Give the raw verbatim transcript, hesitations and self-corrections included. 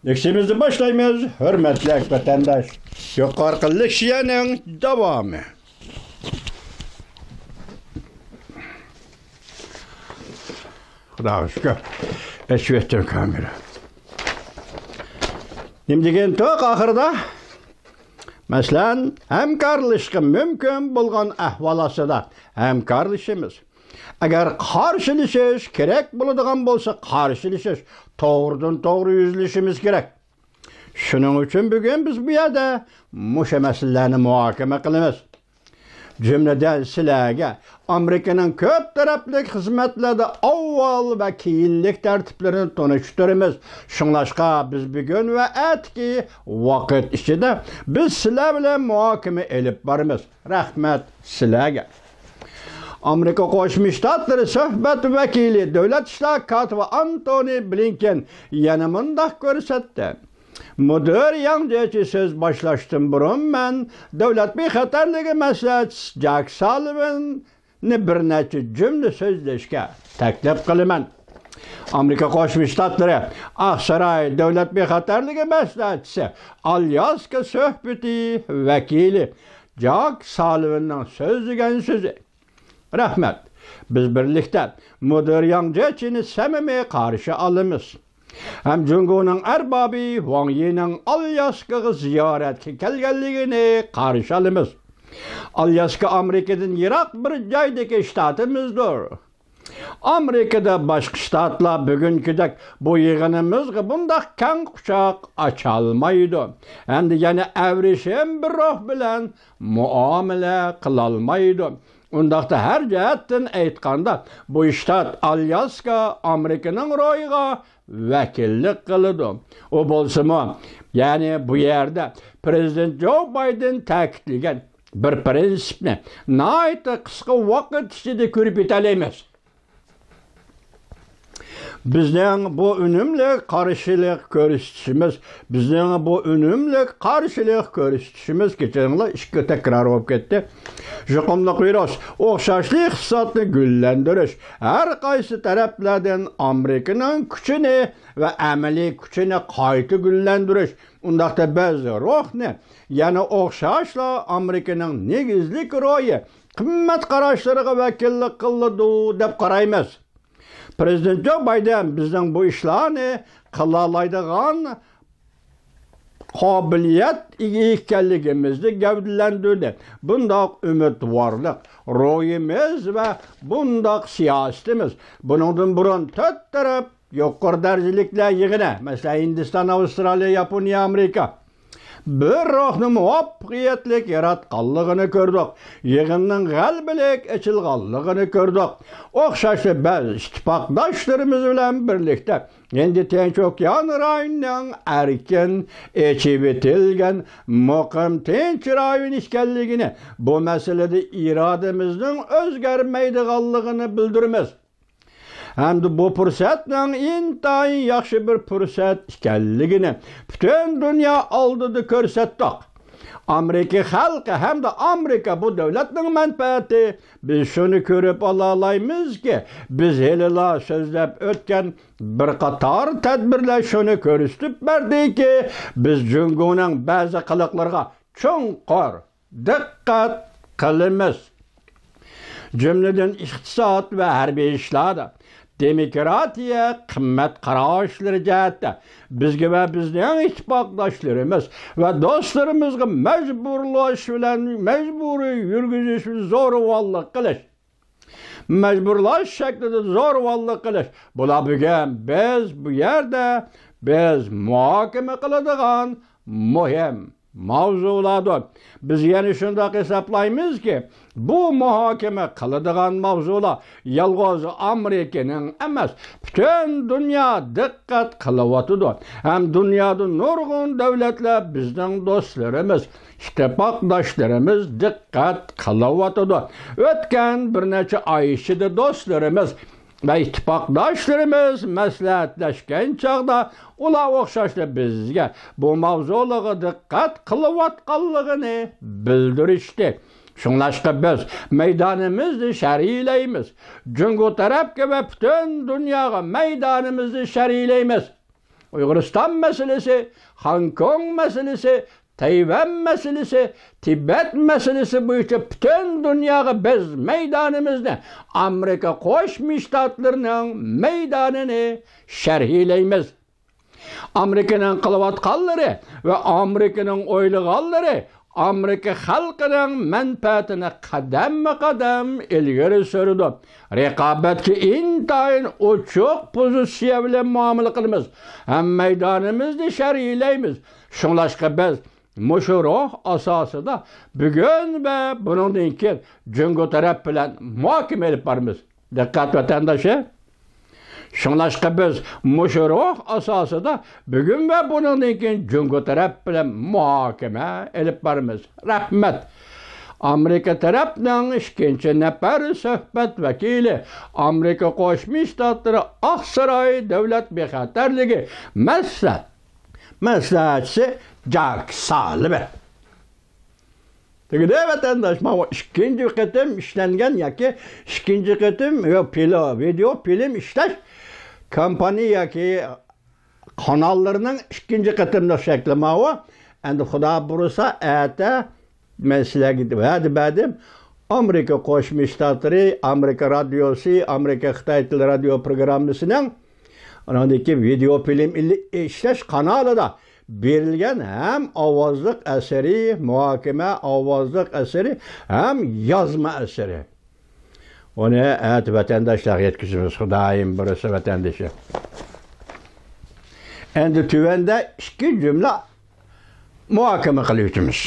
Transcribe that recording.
لېكسىيىمىزنى باشلايمىز، ھۆرمەتلىك ۋەتەنداش. يۇقىرىقى لېكسىيەنىڭ داۋامى. خۇداغا شۈكۈر، ئېچىۋەتتىم كامېرا. نېمە دېگەنتۇق ئاخىرىدا؟ مەسىلەن، ھەمكارلىشىشقا مۇمكىن بولغان ئەھۋال ئاستىدا ھەمكارلىشىمىز. ئەگەر قارشىلىشىش كېرەك بولىدىغان بولسا، قارشىلىشىش، توغرىدىن توغرا يۈزلىشىشىمىز كېرەك. شۇنىڭ ئۈچۈن بۈگۈن بىز بۇ يەردە مۇشۇ مەسىلىلەرنى مۇھاكىمە قىلىمىز. جۈملىدىن سىلەرگە ئامېرىكىنىڭ كۆپ تەرەپلىك خىزمەتلەردە ئاۋۋال ۋە كېيىنلىك تەرتىپلىرىنى تونۇشتۇرىمىز. شۇڭلاشقا بىز بۈگۈن ۋە ئەتىكى ۋاقىت ئىچىدە بىز سىلەر بىلەن مۇھاكىمە ئېلىپ بارىمىز. رەھمەت سىلەرگە. ئامېرىكا قوشما شتاتلىرى سۆھبەت ۋەكىلى، دۆلەت ئىشلار كاتىپى ئانتونى بلىنكېن يەنە مۇنداق كۆرسەتتى. مۇدىر ياڭ جيېچى سۆز باشلاشتىن بۇرۇن مەن دۆلەت بىخەتەرلىكى مەسلىھەتچىسى جاك سالىۋاننى بىر نەچچە جۈملە سۆزلەشكە تەكلىپ قىلىمەن. ئامېرىكا قوشما شتاتلىرى ئاقساراي دۆلەت بىخەتەرلىكى مەسلىھەتچىسى، ئالياسكا سۆھبىتى ۋەكىلى جاك سالىۋاننىڭ سۆزلىگەن سۆزى. رەھمەت. بىز بىرلىكتە مۇدىر ياڭ جيېچىنى سەمىمىي قارشى ئالىمىز. ھەم جۇڭگونىڭ ئەربابى ۋاڭ يىنىڭ ئالياسكىغا زىيارەتكە كەلگەنلىكىنى قارشى ئالىمىز. ئالياسكا ئامېرىكىدىن يىراق بىر جايدىكى شتاتىمىزدۇر. ئامېرىكىدا باشقا شتاتلار بۈگۈنكىدەك بۇ يىغىنىمىزغا بۇنداق كەڭ قۇچاق ئاچالمايدۇ. ھەمدە يەنە ئەۋرىشىم بىر روھ بىلەن مۇئامىلە قىلالمايدۇ. ئۇنداقتا ھەر جەھەتتىن ئېيتقاندا، بۇ شتات ئالياسكا ئامېرىكىنىڭ روھىغا ۋەكىللىك قىلىدۇ. ئۇ بولسىمۇ، يەنى بۇ يەردە پرېزىدېنت جو بايدېن تەكىتلىگەن بىر پىرىنسىپنى ناھايىتى قىسقا ۋاقىت ئىچىدە كۆرۈپ يېتەلەيمىز. بىزنىڭ بۇ ئۈنۈملۈك قارشىلىق كۆرسىتىشىمىز، بىزنىڭ بۇ ئۈنۈملۈك قارشىلىق كۆرسىتىشىمىز، كەچۈرۈڭلار، ئىككى تەكرار بولۇپ كەتتى. يۇقۇملۇق ۋىرۇس، ئوخشاشلا ئىقتىسادنى گۈللەندۈرۈش، ھەر قايسى تەرەپلەردىن ئامېرىكىنىڭ كۈچىنى ۋە ئەمەلىي كۈچىنى قايتا گۈللەندۈرۈش، ئۇنداقتا بىز روھنى، يەنە ئوخشاشلا ئامېرىكىنىڭ نېگىزلىك روھى، قىممەت قاراشلىرىغا ۋەكىللىك قىلىدۇ دەپ قارايمىز. پرېزىدېنت جو بايدېن بىزنىڭ بۇ ئىشلارنى قىلالايدىغان قابىلىيەت ئىگە ئىكەنلىكىمىزنى گەۋدىلەندۈردى. بۇنداق ئۈمىدۋارلىق روھىمىز ۋە بۇنداق سىياسىتىمىز بۇنىڭدىن بۇرۇن تۆت تەرەپ يۇقىرى دەرىجىلىكلەر يىغىنى، مەسىلەن، ھىندىستان، ئاۋسترالىيە، ياپونىيە، ئامېرىكا، بىر روھنى مۇۋەپپەقىيەتلىك ياراتقانلىقىنى كۆردۇق. يىغىننىڭ غەلىبىلىك ئېچىلغانلىقىنى كۆردۇق. ئوخشاشلا بەزى ئىتتىپاقداشلىرىمىز بىلەن بىرلىكتە ھىندى تىنچ ئوكيان رايونىنىڭ ئەركىن ئېچىۋېتىلگەن مۇقىم تىنچ رايون ئىكەنلىكىنى، بۇ مەسىلىدە ئىرادىمىزنىڭ ئۆزگەرمەيدىغانلىقىنى بىلدۈرىمىز. ھەمدە بۇ پۇرسەتنىڭ ئىنتايىن ياخشى بىر پۇرسەت ئىكەنلىكىنى پۈتۈن دۇنيا ئالدىدا كۆرسەتتۇق. ئامېرىكا خەلقى ھەمدە ئامېرىكا بۇ دۆلەتنىڭ مەنپەئەتى، بىز شۇنى كۆرۈپ ئالالايمىزكى، بىز ھېلىلا سۆزلەپ ئۆتكەن بىر قاتار تەدبىرلەر شۇنى كۆرسىتىپ بەردىكى، بىز جۇڭگونىڭ بەزى قىلىقلىرىغا چوڭقۇر دىققەت قىلىمىز. جۈملىدىن ئىقتىساد ۋە ھەربىي ئىشلاردا، دېموكراتىيە، قىممەت قاراشلىرى جەھەتتە بىزگە ۋە بىزنىڭ ئىتتىپاقداشلىرىمىز ۋە دوستلىرىمىزغا مەجبۇرلاش بىلەن، مەجبۇرىي يۈرگۈزۈش بىلەن زورىۋاللىق قىلىش، مەجبۇرلاش شەكلىدە زورىۋاللىق قىلىش، بۇلار بۈگۈن بىز بۇ يەردە بىز مۇھاكىمە قىلىدىغان مۇھىم ماۋزۇلاردۇر. بىز يەنە شۇنداق ھېسابلايمىزكى، بۇ مۇھاكىمە قىلىدىغان ماۋزۇلار يالغۇز ئامېرىكىنىڭ ئەمەس، پۈتۈن دۇنيا دىققەت قىلىۋاتىدۇ. ھەم دۇنيادا نۇرغۇن دۆلەتلەر بىزنىڭ دوستلىرىمىز، ئىتتىپاقداشلىرىمىز دىققەت قىلىۋاتىدۇ. ئۆتكەن بىر نەچچە ئاي ئىچىدە دوستلىرىمىز ۋە ئىتتىپاقداشلىرىمىز مەسلىھەتلەشكەن چاغدا، ئۇلار ئوخشاشلا بىزگە بۇ ماۋزۇلارغا دىققەت قىلىۋاتقانلىقىنى بىلدۈرۈشتى. شۇڭلاشقا بىز مەيدانىمىزنى شەرھلەيمىز. جۇڭگو تەرەپكە ۋە پۈتۈن دۇنياغا مەيدانىمىزنى شەرھلەيمىز. ئۇيغۇرىستان مەسىلىسى، خاڭكوڭ مەسىلىسى، تەيۋەن مەسىلىسى، تىبەت مەسىلىسى بويىچە پۈتۈن دۇنياغا بىز مەيدانىمىزنى، ئامېرىكا قوشما شتاتلىرىنىڭ مەيدانىنى شەرھلەيمىز. ئامېرىكىنىڭ قىلىۋاتقانلىرى ۋە ئامېرىكىنىڭ ئويلىغانلىرى ئامېرىكا خەلقىنىڭ مەنپەئەتىنى قەدەممۇ قەدەم ئىلگىرى سۈرىدۇ. رىقابەتكە ئىنتايىن ئوچۇق پوزىتسىيە بىلەن مۇئامىلە قىلىمىز. ھەم مەيدانىمىزنى شەرھلەيمىز. شۇڭلاشقا بىز مۇشۇ روھ ئاساسىدا بۈگۈن ۋە بۇنىڭدىن كېيىن جۇڭگو تەرەپ بىلەن مۇھاكىمە ئېلىپ بارىمىز. دىققەت ۋەتەنداشلار! شۇڭلاشقا بىز مۇشۇ روھ ئاساسىدا بۈگۈن ۋە بۇنىڭدىن كېيىن جۇڭگو تەرەپ بىلەن مۇھاكىمە ئېلىپ بارىمىز. رەھمەت. ئامېرىكا تەرەپنىڭ ئىككىنچى نەپەر سۆھبەت ۋەكىلى، ئامېرىكا قوشما شتاتلىرى ئاقساراي دۆلەت بىخەتەرلىكى مەسلىھەت، مەسلىھەتچىسى جاك سالىۋان. تۈگىدى ۋەتەنداش، ماۋۇ ئىككىنچى قېتىم ئىشلەنگەن ياكى ئىككىنچى قېتىم ۋىدېو فىلىم ئىشلەش كامپانىيە ياكى قاناللىرىنىڭ ئىككىنچى قېتىملىق شەكلى ماۋۇ. ئەمدى خۇدا بۇيرۇسا ئەتە مەن سىلەرگە ۋەدە بەردىم. ئامېرىكا قوشما شتاتلىرى، ئامېرىكا رادىيوسى، ئامېرىكا خىتاي تىل رادىيو پروگراممىسىنىڭ ئۇنىڭدىكى ۋىدېو فىلىم ئىشلەش قانالىدا بېرىلگەن ھەم ئاۋازلىق ئەسىرى، مۇھاكىمە ئاۋازلىق ئەسىرى ھەم يازما ئەسىرى. ئۇنى ئەتە ۋەتەنداشلارغا يەتكۈزىمىز، خۇدايىم بۇيرۇسا ۋەتەندىشى. ئەمدى تۆۋەندە ئىككى جۈملە مۇھاكىمە قىلىۋېتىمىز.